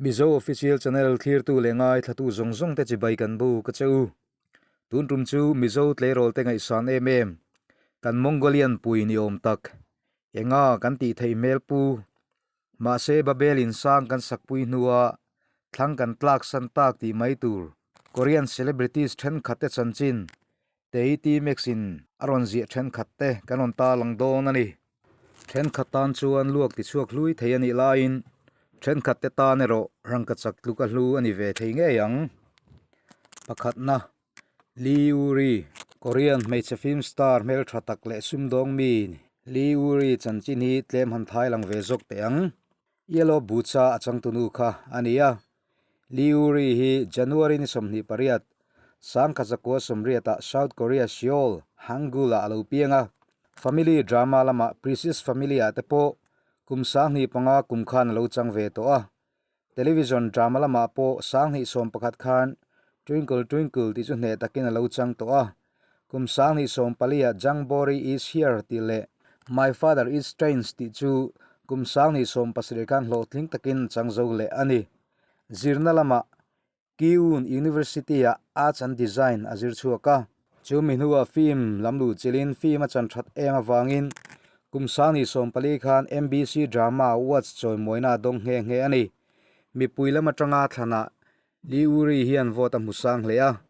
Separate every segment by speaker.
Speaker 1: Mizo Official Channel thlirtu leh ngaithlatu zawng zawng te chibai kan bu ka che u. Tun tum chu Mizo tleirawl te ngaihsan em em, kan Mongolian pui ni awm tak, enga kan tih theih hmel pu. Mahse Babel in sang kan sakpui hnua thlang kan tlak san tak tih mai tur Korean celebrities thenkhat te chanchin Tei T-Max in a rawn ziah thenkhat te kan rawn tarlang dawn a ni. Thenkhat tan chuan luak ti chhuak hlui thei a nih laiin thenkhat te tan erawh rangka chak tluk a hlu a ni ve thei ngei ang. Pakhatna, Lee Uri, Korean hmeichhe film star hmeltha tak leh sumdawng mi Lee Uri chanchin hi tlem han thai lang ve zawk teh ang. Yellow Boots-a a changtunu kha a ni a. Lee Uri hi January ni 28, 1980-ah South Korea Seoul, Hangul-ah a lo piang a. Family drama lamah Precious Family-ah te pawh kum 25 kum khan a lo chang ve tawh a. Television drama lamah pawh 2011 khan Twinkle Twinkle tih chu hneh takin a lo chang tawh a. Kum 2014-ah Jang Bori Is Here tih leh My Father Is Strange tih chu kum 2017 khan hlawhtling takin chang zo leh a ni. Zirna lamah Kiun University-ah Arts and Design a zir chhuak a. Chu mi hnuah film lam luh chilhin film a chan that em avangin kum 2014 khan MBC Drama Awards chawimawina a dawng nghe nghe a ni. Mipui lam atanga thlanah Lee Uri hian vote a hmu sang hle a,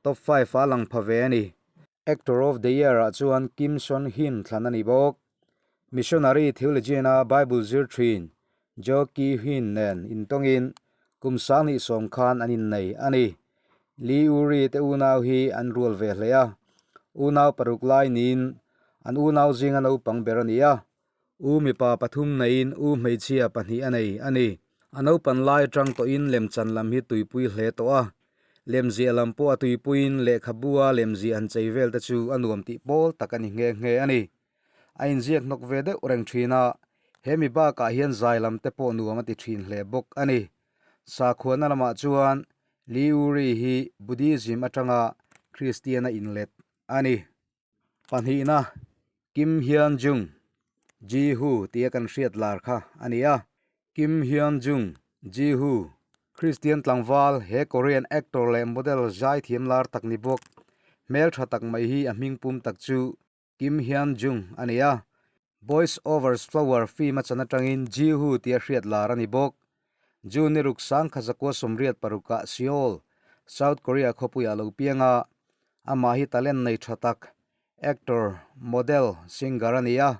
Speaker 1: top 5 a lang pha ve a ni. Actor of the Year ah chuan Kim Son Hin thlan a ni bawk. Missionary theologian-a Bible zir thin Jo Ki Hin nen intawngin kum 2010 khan an innei a ni. Lee Uri te unau hi an rual ve hle a, unau paruk lai niin an unau zinga naupang ber a ni a. U mipa pathum neiin u hmeichhia pahnih a nei a ni. A naupan lai atang tawhin lemchan lam hi tuipui hle tawh a. Lemziah lam pawh a tuipuiin lehkhabua lemziah han chei vel te chu a nuam tih pawl tak a ni nghe nghe a ni. A inziak hnawk ve deuh reng thin a, he mi bakah hian zai lam te pawh nuam a ti thin hle bawk a ni. Sakhuana lamah chuan Lee Uri hi Buddhism atanga Kristian a inlet a ni. Pahnihna, Kim Hyun Jung, Ji Hoo tia kan hriat lar kha a ni a. Kim Hyun Jung, Ji Hoo, Christian tlangval, he Korean actor leh model zai thiam lar tak ni bawk. Hmeltha tak mai hi a hming pum tak chu Kim Hyun Jung a ni a. Boys Over Flower film a chan atangin Ji Hoo tia hriat lar a ni bawk. June ni ruk sang kha zakua 86 ah Seoul, South Korea khawpuiah a lo piang a. Amah hi talent nei tha tak, actor, model, singer a ni a.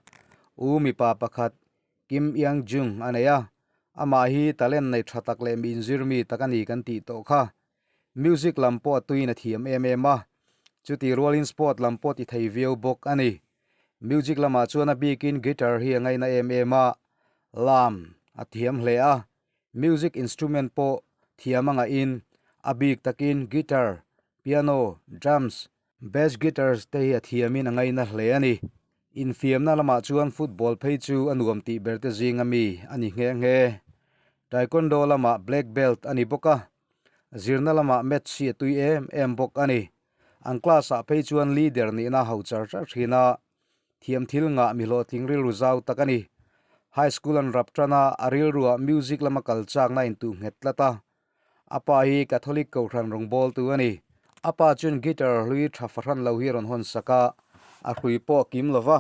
Speaker 1: U mipa pakhat, Kim Yang Jung a nei a. Amah hi talent nei tha tak leh mi inzir mi tak a ni kan tih tawh kha. Music lam pawh a tuiin a thiam em em a. Chuti rualin sport lam pawh ti thei viau bawk a ni. Music lamah chuan a bikin guitar hi a ngaina em em a, lam a thiam hle a. Music instrument pawh thiam a ngahin a bik takin guitar, piano, drums, bass guitars te hi a thiamin a ngaina hle a ni. Infiamna lamah chuan football phei chu a nuam tih ber te zinga mi a ni nghe nghe. Taekwondo lamah black belt a ni bawk a, zirna lamah maths hi a tui em em bawk a ni. An class ah phei chuan leader nihna ho char char thin a, thiam thil ngah mi hlawhtling rilru zau tak a ni. High school an rap tan a, a rilruah music lama kal chakna a intuh nghet tlat a. A pa hi Catholic kohhran rawngbawltu a ni. A pa chuan guitar hlui tha fahran lo hi a rawn hawn sak a, a hrui pawh a kim lo va.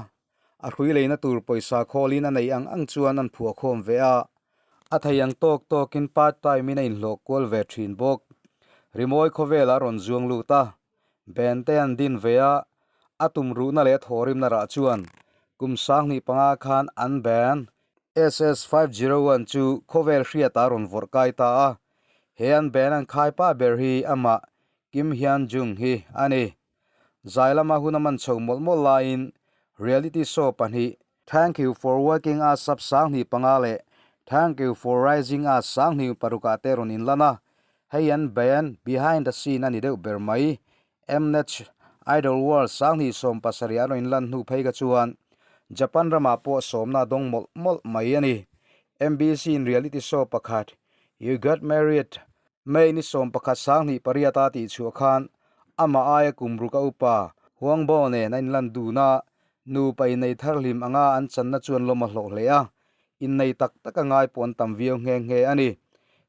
Speaker 1: A hrui leina tur pawisa khawlin a neih ang ang chuan an phuah khawm ve a. A thei ang tawk tawkin part time in a inhlawh kual ve thin bawk. Rimawi khawvelah a rawn zuang lut a, band te an din ve a, a tum ruhna leh a thawhrimna rah chuan kum 25 khan an band SS501 chu khawvel hriatah a rawn vawrh kai ta a, he an band an khai pa ber hi amah Kim Hyun Jung hi a ni. Zai lama hun a man chho mawlh mawlh laiin reality show pahnih Thank you for waking us up 25 leh Thank you for rising us 26 ah te rawn inlan a, hei an band behind the scene a ni deuh ber mai. Mnet Idol World 2017 an rawn inlan hnu phei kha chuan Japan ramah pawh sawmna a dawng mawlh mawlh mai a ni. MBC in reality show pakhat You Got Married May ni 11 2008 a tihchhuah khan amah aia kum ruk a upa Huang Bo nen a inlan dun a, Nupa innei thar hlim anga an channa chuan lawm a hlawh hle a, innei tak tak a ngai pawh an tam viau nghe nghe a ni.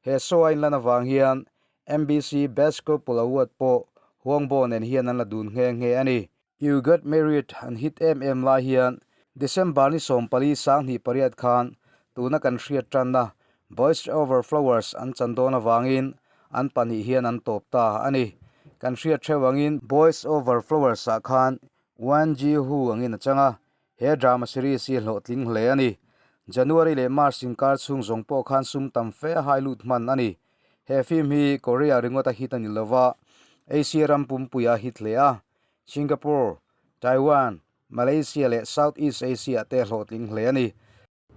Speaker 1: He show a inlan avang hian MBC Best Couple Award pawh Huangbo nen hian an la dun nghe nghe a ni. You Got Married an hit em em lai hian December ni 14 28 khan tuna kan hriat tanna Boys Over Flowers an chan dawn avangin an pahnih hian an tawp ta a ni. Kan hriat theuh angin Boys Over Flowers ah khan Wan Ji Hu angin a chang a, he drama series hi a hlawhtling hle a ni. January leh March inkar chhung zawng pawh khan sum tam fe a hai lut hman a ni. He film hi Korea ringawt a hit a ni lova, Asia ram pumpuia a hit hle a. Singapore, Taiwan, Malaysia leh South East Asia te a hlawhtling hle a ni.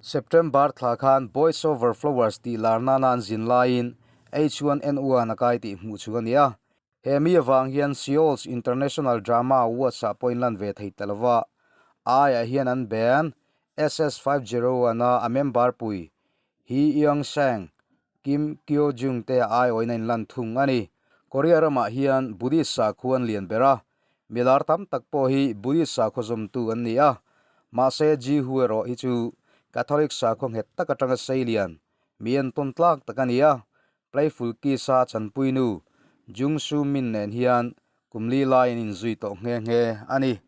Speaker 1: September thla khan Boys Over Flowers tih lar nana an zin laiin H1N1 a kai tih hmuh chu a ni a. He mi avang hian Seoul's International Drama Awards-ah pawh inlan ve thei ta lova, aiah hian an band SS501-a a member pui Hee Young Sang, Kim Kyo Jung te a aiawhin a inlan thung a ni. Korea ramah hian Buddhist sakhua an lian ber a, Milar tam tak pawh hi Buddhist sakhaw zawmtu an ni a, mahse Ji Hu erawh hi chu Catholic sakhaw nghet tak atanga sei lian, mi entawn tlak tak a ni a. Playful Kiss-a chanpui nu Jung Soo Min nen hian kum li lai an inzui tawh nghe nghe a ni.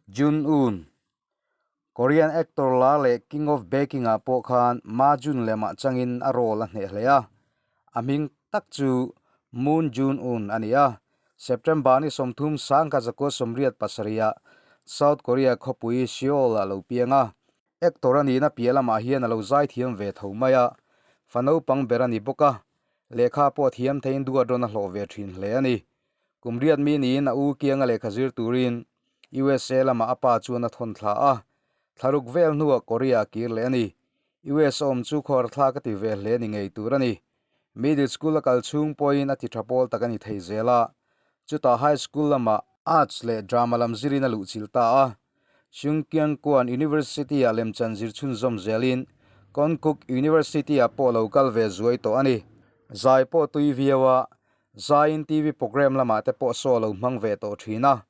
Speaker 1: Jun Un, Korean actor lar leh King of Baking-ah pawh khan Ma Jun lemah changin a role a hneh hle a. A hming tak chu Moon Jun Un a ni a. September ni 30 1987-ah South Korea khawpui Seoul-ah lo piang a. Actor a nihna piah lamah hian a lo zaithiam ve tho mai a. Fa naupang ber a ni bawk a. Lehkha pawh a thiam theiin duat rawn a hlawh ve thin hle a ni. Kum riat mi niin a u kianga lehkha zir turin USA lamah a pa chuan a thawn thla a, thlaruk vel hnuah Korea a kir leh a ni. US a awm chu khawr thlak a ti ve hle ni ngei tur a ni. Middle school a kal chhung pawhin a ti tha pawl tak a ni thei zel a, chutah high school lamah arts leh drama lam zirin a luhchilh ta a. Sungkyunkwan University-ah lemchan zir chhunzawm zelin Konkuk University-ah pawh lo kal ve zuai tawh a ni. Zai pawh tui viau a, Zaiin TV programme lamah te pawh saw lo hmang ve tawh thin a,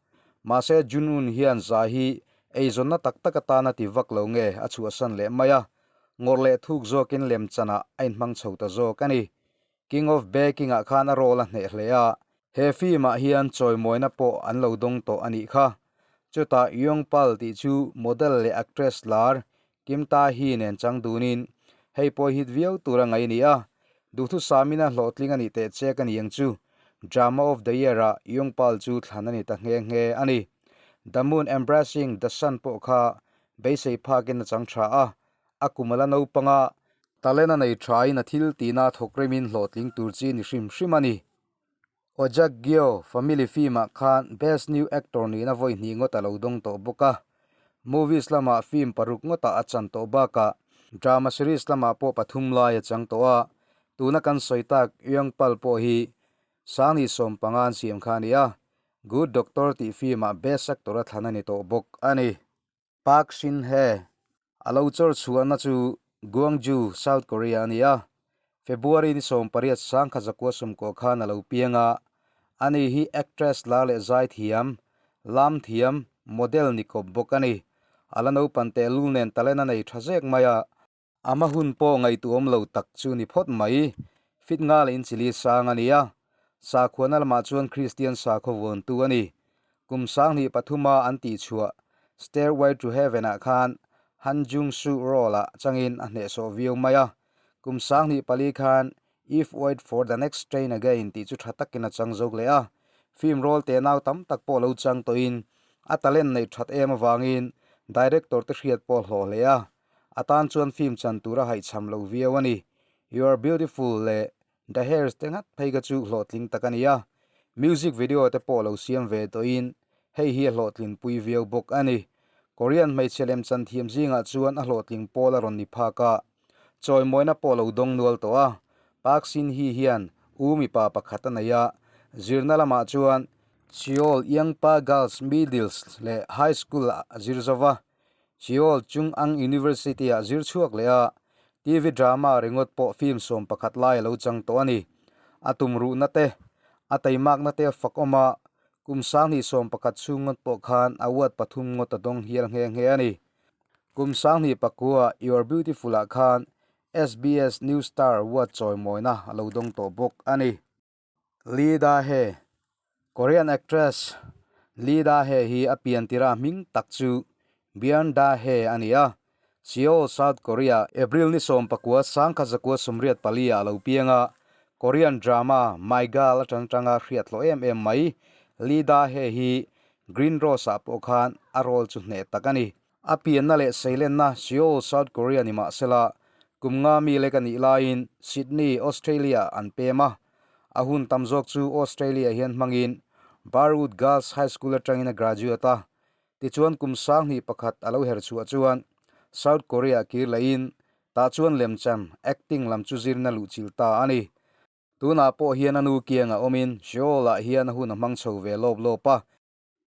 Speaker 1: mahse Jun-un hian zai hi eizawnna tak tak atana ti vak lo nge a chhuahsan leh mai a, ngawrh leh thuk zawkin lemchanah a inhmang chho ta zawk a ni. King of Baking-ah khan a role a hneh hle a, he film-ah hian chawimawina pawh an lo dawng tawh a nih kha. Chutah Young Pal tih chu model leh actress lar Kim Tae-hee nen chang dunin hei pawh hit viau tur a ngaih a ni a, duhthusamin a hlawhtling a nih teh chek a ni ang chu. Drama of the Year-ah Young Pal chu thlan a ni ta nghe nghe a ni. The Moon Embracing the Sun pawh kha beisei phakin a chang tha a, a kum a la naupang a, talent a nei thain a thil tihna thawk remin hlawhtling tur chi ni hrim hrim a ni. Ojakgyo Family film-ah khan Best New Actor nihna vawi hnih ngawt a lo dawng tawh bawk a. Movies lamah film paruk ngawtah a chan tawh bakah drama series lamah pawh pathum lai a chang tawh a. Tuna kan sawi tak Young Pal pawh hi Sangni 15 an siam kha a ni a. Good Doctor tih film-ah Best Actor a thlan a ni tawh bawk a ni. Park Shin Hye a lo chawr chhuahna chu Gwangju, South Korea a ni a. February ni 18 1990 khan a lo piang a. Ani hi actress lar leh zaithiam, lam thiam, model ni kawp bawk a ni. A la naupan tehlul nen talent a nei tha zek mai a. Ama hun pawh ngaihtuahawm lo tak chu ni phawt mai. Fit nga leh inchili sang a ni a, sakhuana lamah chuan Kristian sakhaw vuantu a ni. Kum 2003 a an tihchhuah Stairway to Heaven ah khan Han Jung Soo role ah changin a hnehsawh viau mai a. Kum 2004 khan If Wait for the Next Train Again tih chu tha takin a chang zawk leh a. Film role tenau tam tak pawh lo chang tawhin a talent neih that em avangin director te hriat pawh a hlawh hle a. A tan chuan film chan tur a haihchham lo viau a ni. You are beautiful leh The Hairs te ngat phei kha chu hlawhtling tak a ni a. Music video te pawh lo siam ve tawhin hei hi a hlawhtlin pui viau bawk a ni. Korean hmeichhe lemchan thiam zingah chuan a hlawhtling pawl a rawn ni phak a. Chawimawina pawh lo dawng nual tawh a. Park Shin Hye hian u mipa pakhat a nei a. Zirna lamah chuan Seoul Yangpa Girls Middle leh High School ah a zir zo va. Seoul Chung-Ang University-ah zir chhuak leh a, TV drama ringawt pawh film 11 lai a lo chang tawh a ni. A tumruhna te, a teimakna te a fakawm a, kum 2011 chhung ngawt pawh khan award pathum ngawt a dawng hial nghe nghe a ni. Kum 2009 You Are Beautiful-ah khan. SBS New Star Award chawimawina a lo dawng tawh bawk a ni. Lee Da-hye, Korean actress Lee Da-hye hi a pian tira hming tak chu Byeon Da-hye a ni a. Seoul, South Korea, April ni 19 1984 ah a lo piang a. Korean drama My Girl atang tanga hriat hlawh em em mai. Lee Da-hye hi Green Rose ah pawh khan a role chu hneh tak a ni. A pianna leh seilenna Seoul, South Korea ni mah sela, kum nga mi lek a nih laiin Sydney, Australia an pem a. A hun tam zawk chu Australia hian hmangin Burwood Girls High School atangin a graduate a. Tichuan kum 2001 a lo her chhuah chuan South Korea kir lehin tah chuan lemchan, acting, lam chu zirna luhchilh ta a ni. Tunah pawh hian a nu kiangah awmin Seoul-ah hian a hun a hmang chho ve lawp lawp a.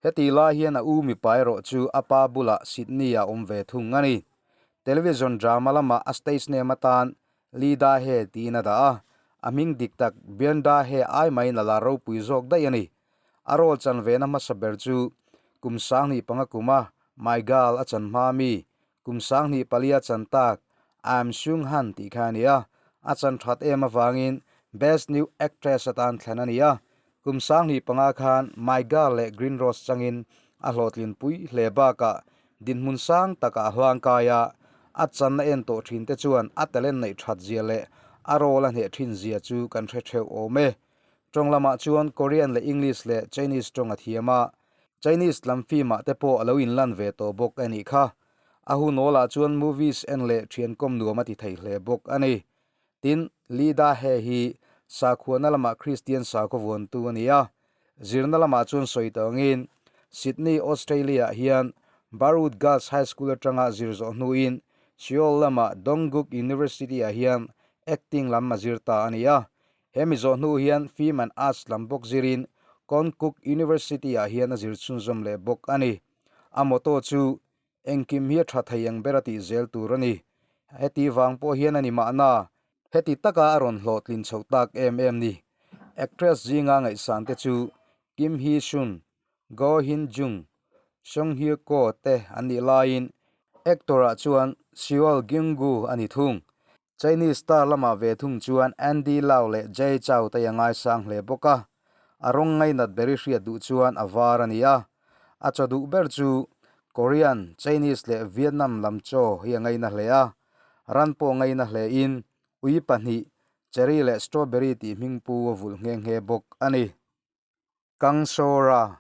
Speaker 1: Heti lai hian a u mipa erawh chu a pa bulah Sydney-ah awm ve thung a ni. Television drama lamah a stage name atan Lee Da-hye tiin a dah a, a hming dik tak Byeon Da-hye ai maiin a lar ropui zawk daih a ni. A role chan vena hmasa ber chu kum 2005 kuma My Girl a chan hma mi, kum 2004 a chan tak I'm Seung Han tih kha a ni a, a chan that em avangin Best New Actress atan thlan a ni a, Kum 2005 khan My Girl leh Green Rose changin a hlawhtlin pui hle bakah dinhmun sang takah a hlangkai a, a channa en tawh thin te chuan a talent neih that zia leh a role a hneh thin zia chu kan hre theuh awm e. Tawng lamah chuan Korean leh English leh Chinese tawng a thiam a, Chinese lam film ah te pawh a lo inlan ve tawh bawk a nih kha. A hunawlah chuan movies en leh thiankawm nuam a ti thei hle bawk a ni. Tin, Lee Da-hye hi sakhuana lamah Kristian sakhaw vuantu a ni a. Zirna lamah chuan sawi tawh angin Sydney, Australia-ah hian Burwood Girls High School atanga zir zawh hnuin Seoul lama Dongguk University-ah hian acting lam a zir ta a ni a. He mi zawh hnu hian Film and Arts lam bawk zirin Konkuk University-ah hian a zir chhunzawm leh bawk a ni. A motto chu Engkim hi a tha thei ang ber a tih zel tur a ni. Heti vang pawh hian a ni mahna, heti taka a rawn hlawhtlin chhoh tak em em ni. Actress zinga ngaihsan te chu Kim Hee Sun, Go Hin Jung, Song Hye Kyo te an nih laiin actor ah chuan Seol Gyung Gu a ni thung. Chinese star lamah ve thung chuan Andy Lau leh Jay Chou te a ngaisang hle bawk a, a rawng ngainat ber i hriat duh chuan a var a ni a. A chaw duh ber chu Korean, Chinese leh Vietnam lam chaw hi a ngaina hle a, ran pawh ngaina hle in ui pahnih, cherry leh strawberry tih hming pu a vulh nghe nghe bawk a ni. Kang Soo-ra,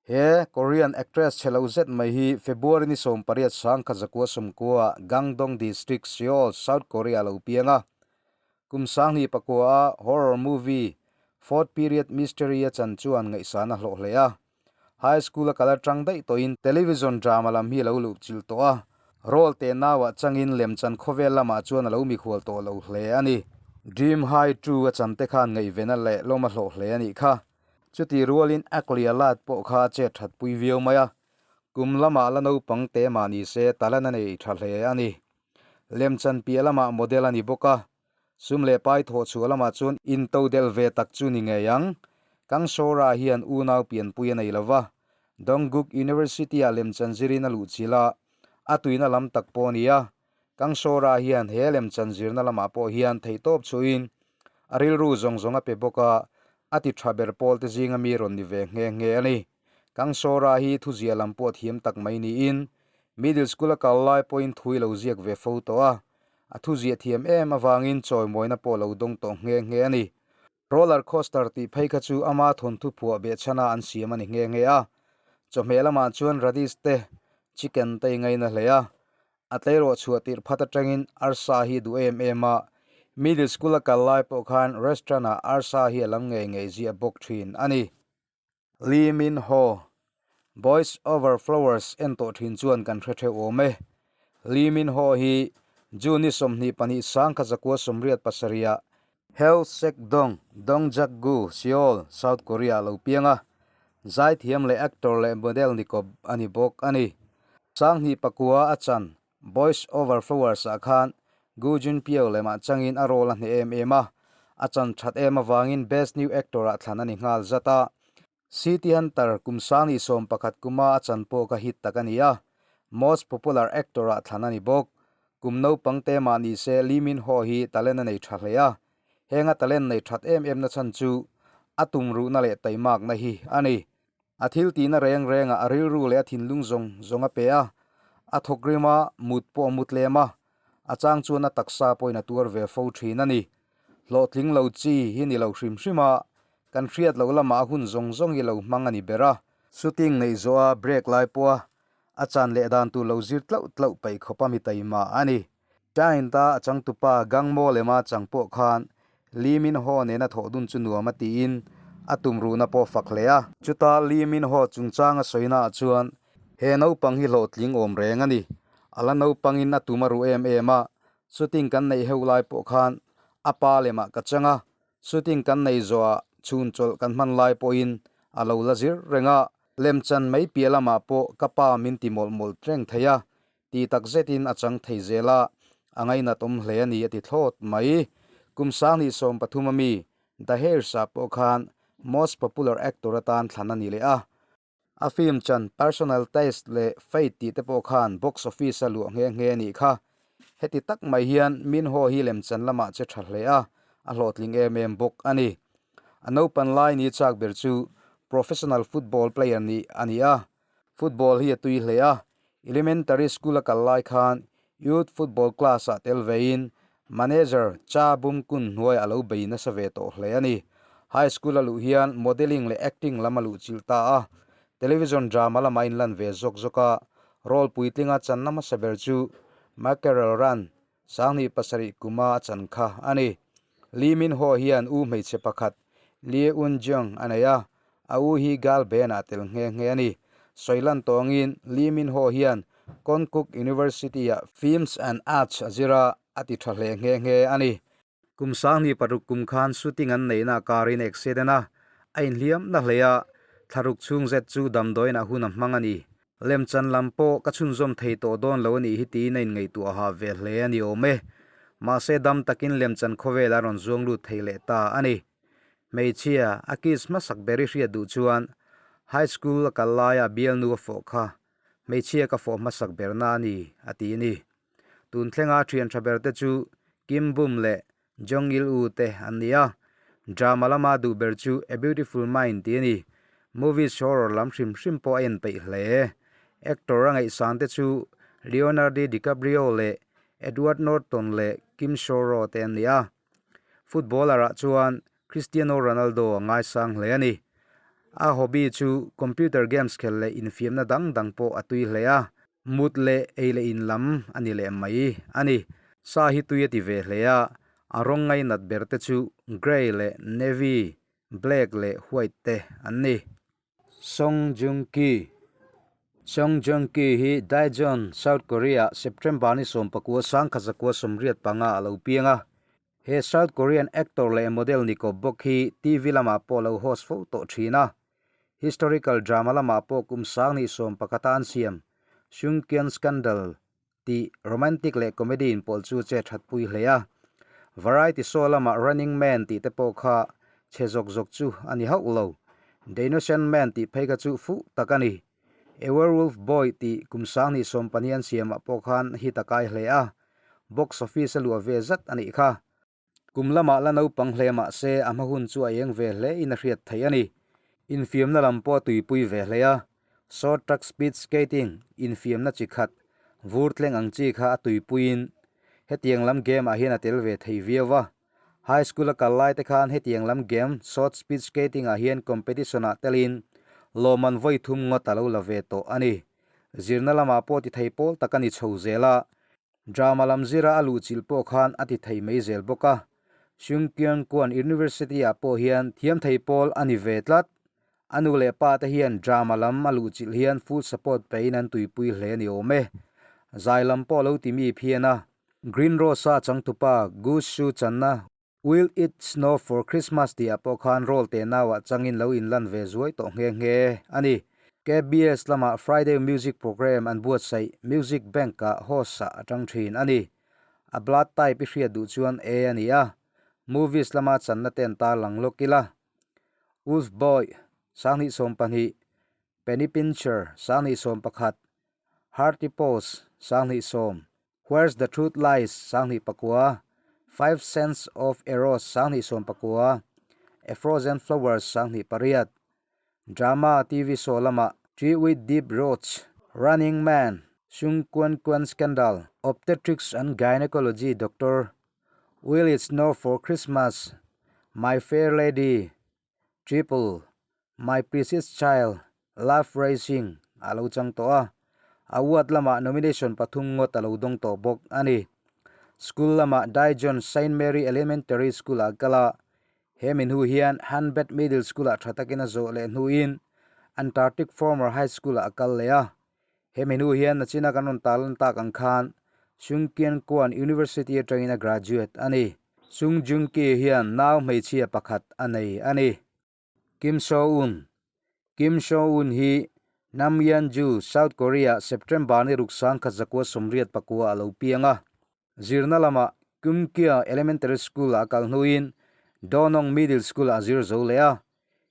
Speaker 1: He Korean actress chhe lo zet mai hi February ni 18 1990 ah Gangdong District, Seoul, South Korea lo piang a. Kum 2009 a horror movie Fourth Period Mystery a chan chuan ngaihsan a hlawh hle a. High school a kal atang daih tawhin television drama lam hi a lo luh chilh tawh a. Role te nauah changin lemchan khawvel lamah chuan a lo mikhual tawh lo hle a ni. Dream High 2 a chan te khan ngaihvena leh lawm a hlawh hle a nih kha. Chuti rualin Aklia lat pawh kha a chet that pui viau mai a, kum lamah la naupang te mah ni se talent a nei tha hle a ni. Lemchan piah lamah model a ni bawk a, sum leh pai thawh chhuah lamah chuan intodelh ve tak chu ni ngei ang. Kang Sora hian unau pianpui a nei lo va, Dongguk University-ah lemchan zirin a luhchilh a, a tuina lam tak pawh a ni a. Kang Sora hian he lemchan zirna lamah pawh hian theihtawp chhuahin a rilru zawng zawng a pe bawk a, a ti tha ber pawl te zinga mi rawn ni ve nghe nghe a ni. Kang Sora hi thuziah lam pawh thiam tak mai niin middle school a kal lai pawhin thu i lo ziak ve fo tawh a, a thuziah thiam em avangin chawimawina pawh lo dawng tawh nghe nghe a ni. Roller coaster tih phei kha chu ama thawnthu phuah behchhana an siam a ni nghe nghe a. Chawhmeh lamah chuan radish te, chicken te i ngaina hle a. A tleirawh chhuah tirh phat atangin arsa hi duh em em a. Middle school a kal lai pawh khan restaurant ah arsa hi a lam ngei ngei ziah bawk thin a ni. Lee Min Ho, Boys Over Flowers en tawh thin chuan kan hre theuh awm e. Lee Min Ho hi June ni 22 1987 ah Heolsek Dong, Dongjak-gu, Seoul, South Korea lo piang a, zaithiam leh actor leh model ni kawp a ni bawk a ni. 2009 a chan Boys Over Flowers ah khan Gu Junpyo lemah changin a role a hneh em em a, a chan that em avangin Best New Actor ah thlan a ni nghal zat a. City Hunter kum 2011 kuma a chan pawh kha hit tak a ni a, Most Popular Actor ah thlan a ni bawk. Kum naupang te mah ni se Lee Min Ho hi talent a nei tha hle a, henga talent nei that em em na chhan chu a tumruhna leh taimakna hi a ni. A thil tihna reng rengah a rilru leh a thinlung zawng zawng a pe a, a thawk rim a, mut pawh a mu tlem a, a chang chuan a taksa pawhin a tuar ve fo thin a ni. Hlawhtling lo chi hi ni lo hrim hrim a, kan hriat loh lamah a hun zawng zawng hi lo hmang a ni ber a. Shooting neih zawha break lai pawha a chan leh dan tur lo zir tlauh tlauh peih khawp a mi taima a ni. Giant-a a changtupa Gang Mo lema chang pawh khan Lee Min Ho nena thawh dun chu nuam a tiin a tumruhna pawh fak hle a. Chuta Lee Min Ho chungchanga sawinaah chuan he naupang hi hlawhtling awm reng a ni. A la naupangin a tum a ruh em em a, shooting kan neih heuh lai pawh khan a pa lemah ka chang a, shooting kan nei zawhah chhun chawlh kan hman lai pawhin a lo la zir reng a, lemchan mai piah lamah pawh ka pa min ti mawlh mawlh reng thei a, ti tak zetin a chang thei zel a, a ngainat awm hle a ni a ti thlawt mai. Kum 2013 a mi The Heirs-ah pawh khan Most Popular Actor atan thlan a ni leh a. A film chan Personal Taste leh Fate tih te pawh khan box office a luah nghe nghe a nih kha. Heti tak mai hian Min Ho hi lemchan lamah che tha hle a, a hlawhtling em em bawk a ni. A naupan lai ni chak ber chu professional football player nih a ni a, Football hi a tui hle a, Elementary School a kal lai khan Youth Football class ah tel vein Manager Cha Bum Kun hnuai a lo bei nasa ve tawh hle a ni. High School a luh hian modelling leh acting lam a luh chilh ta a, television drama lamah a inlan ve zawk zawk a, role puitlinga channa hmasa ber chu Mackerel Run 2007 kuma a chan kha a ni. Lee Min Ho hian u hmeichhe pakhat Lee Eun Jung a nei a, a u hi girl band ah tel nghe nghe a ni. Sawilan tawngin Lee Min Ho hian Konkuk University ah Films and Arts a zir a, a ti tha hle nghe nghe a ni. Kum 2006 kum khan shooting an neihna karin accident a, a inhliam na hle a, thlaruk chhung zet chu damdawiin ah hun a hmang a ni. Lemchan lam pawh ka chhunzawm thei tawh dawn lo a nih hi tiin a inngaihtuah ha ve hle a ni awm e. Mahse dam takin lemchan khawvel a rawn zuang lut thei leh ta a ni. Hmeichhia, a kiss hmasak ber i hriat duh chuan High School a kal laia bialnu a fawh kha hmeichhia ka fawh hmasak berna a ni, a ti a ni. Tun thlenga thian tha ber te chu Kim Bum leh Jong Il U te an ni a, drama lama duh ber chu A Beautiful Mind tih a ni. Movies horror lam hrim hrim pawh a en peih hle. Actor a ngaihsan te chu Leonardi DiCaprio leh Edward Norton leh Kim Soo-ro te an ni a. Footballer ah chuan Cristiano Ronaldo a ngaisang hle a ni. A hobby chu computer games khel leh infiamna dang dang pawh a tui hle a. Mut leh ei leh in lam a ni leh mai a ni. Sa hi tui a ti ve hle a, a rawng ngainat ber te chu grey leh navy, black leh white te an ni. Song Joong Ki Song Joong Ki hi Daejeon, South Korea ah September ni 19 1985 a lo piang a. He South Korean actor leh model ni kawp bawk hi TV lamah pawh lo host fo tawh thin a. Historical drama lamah pawh kum 2011 a an siam Sungkyunkwan Scandal tih romantic leh comedy inpawlh chu che thatpui hle a. Variety show lamah Running Man tih te pawh kha chhe zawk zawk chu a ni hauh lo. The Innocent Man tih phei kha chu fuh tak a ni. A Werewolf Boy tih kum 2014 an siamah pawh khan hit a kai hle a, box office a luah ve zat a nih kha. Kum lamah la naupang hle mah se a hma hun chu a eng ve hle in a hriat theih a ni. Infiamna lam pawh a tuipui ve hle a, short track speed skating infiamna chi khat vur tleng ang chi kha a tuipuiin hetiang lam game ah hian a tel ve thei viau a. High School a kal lai te khan hetiang lam game short speed skating ah hian competition ah telin lawmman vawi thum ngawt a lo la ve tawh a ni. Zirna lamah pawh ti thei pawl tak a ni chho zel a, drama lam zira a luhchilh pawh khan a ti thei mai zel bawk a. Sungkyunkwan University ah pawh hian thiam thei pawl a ni ve tlat. A nu leh pa te hian drama lam a luhchilh hian full support pein an tuipui hle a ni awm e. Zai lam pawh lo ti mi phian a. Green Rose-a changtupa Gu Shu channa Will It Snow For Christmas tihah pawh khan role teh nauah changin lo inlan ve zuai tawh nghe nghe a ni. KBS lamah Friday Music Program an buatsaih Music Bank-ah host-ah a tang thin a ni. A blood type i hriat duh chuan A a ni a. Movies lama channa te an tarlang lawk ila. Wolf Boy, 2020, Penny Pincher, 2011, Hearty Post, 2010. Where's the Truth Lies, 2009, Five Sense of Eros, 2019, A Frozen Flowers, 2008, Drama TV show lamah Tree with Deep Roots, Running Man, Sung Kwan Kwan Scandal, Obstetrics and Gynecology Doctor, Will It Snow for Christmas, My Fair Lady, Triple, My Precious Child, Love Rising a lo chang tawh a, award lamah nomination pathum ngawt a lo dawng tawh bawk a ni. School lamah Daejeon Saint Mary Elementary School ah kal a, he mi hnu hian Hanbet Middle School ah tha takin a zawh leh hnuin Antarctic Former High School ah a kal leh a. He mi hnu hian nachina kan rawn tarlan tak ang khan Sungkyunkwan University atangin a graduate a ni. Sung Joong Ki hian nau hmeichhia pakhat a nei a ni. Kim Soo-un Kim Soo-un hi Namyangju, South Korea-ah September ni ruk 1989 a lo piang a. Zirna lamah Kumkya Elementary School-ah a kal hnuin Donong Middle School-ah a zir zo leh a.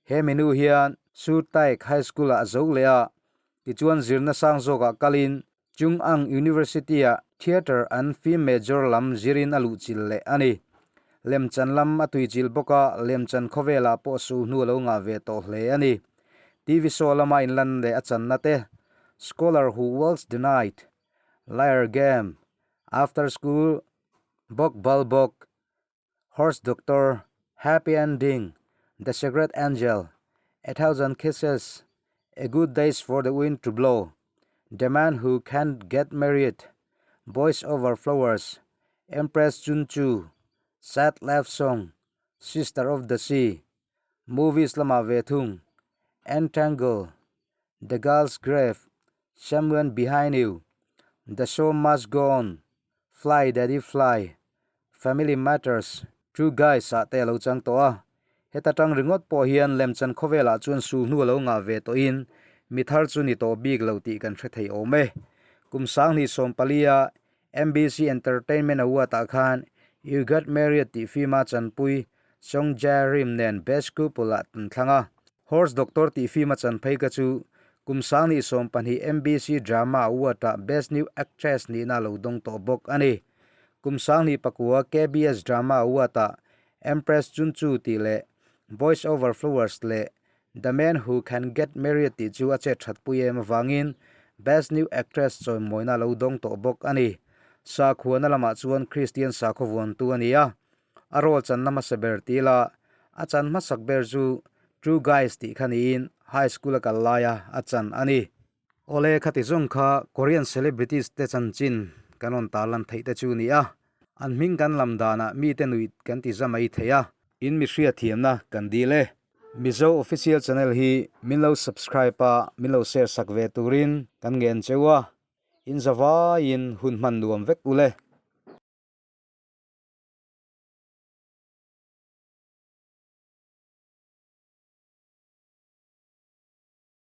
Speaker 1: He menu hian Sutaek High School-ah a zo leh a, tichuan zirna sang zawkah kalin Chung-Ang University-ah Theatre and Film Major lam zirin a luhchilh leh a ni. Lemchan lam a tuichilh bawk a, lemchan khawvelah pawh su hnu a lo ngah ve tawh hle a ni. TV show lama inlan leh a channa te, Scholar Who Walks the Night, Liar Game, After School, Bok Bal Bok, Horse Doctor, Happy Ending, The Secret Angel, A Thousand Kisses, A Good Days for the Wind to Blow, The Man Who Can't Get Married, Boys Over Flowers, Empress Chun Chu, Sad Love Song, Sister of the Sea, Movies lamah ve thung, Entangle, The Girl's Grave, Someone Behind You, The Show Must Go On, Fly Daddy Fly, Family Matters, True Guys ah te a lo chang tawh a. Heta tang ringawt pawh hian lemchan khawvelah chuan su hnu a lo ngah ve tawhin mi thar chu ni tawh bik lo tih kan hre thei awm e. Kum 2014 a MBC Entertainment Award ah khan You Got Married tih film a chanpui Song Jae Rim nen Best Couple ah tan thlang a. Horse Doctor tih film a chan phei ka chu kum 2020 MBC Drama Award ah Best New Actress nihna a lo dawng tawh bawk a ni. Kum 2009 KBS Drama Award ah Empress Chunchu tih leh Boys Over Flowers leh The Man Who Can Get Married tih chu a chet that pui em avangin Best New Actress chawimawina a lo dawng tawh bawk a ni. Sakhuana lamah chuan Kristian sakhaw vuantu a ni a, A role channa hmasa ber ti ila, a chan hmasak ber chu True Guys tih kha niin high school a kal laia a chan a ni. Awle khati zawng kha Korean celebrities te chanchin kan rawn tarlan theih te chu ni a, an hming kan lam danah mite nuih kan ti za mai thei a. In mi hriatthiamna kan dil e. Mizo Official Channel hi min lo subscribe a, min lo share sak ve turin kan ngen cheu a, in zavaiin hun hman nuam vek ule.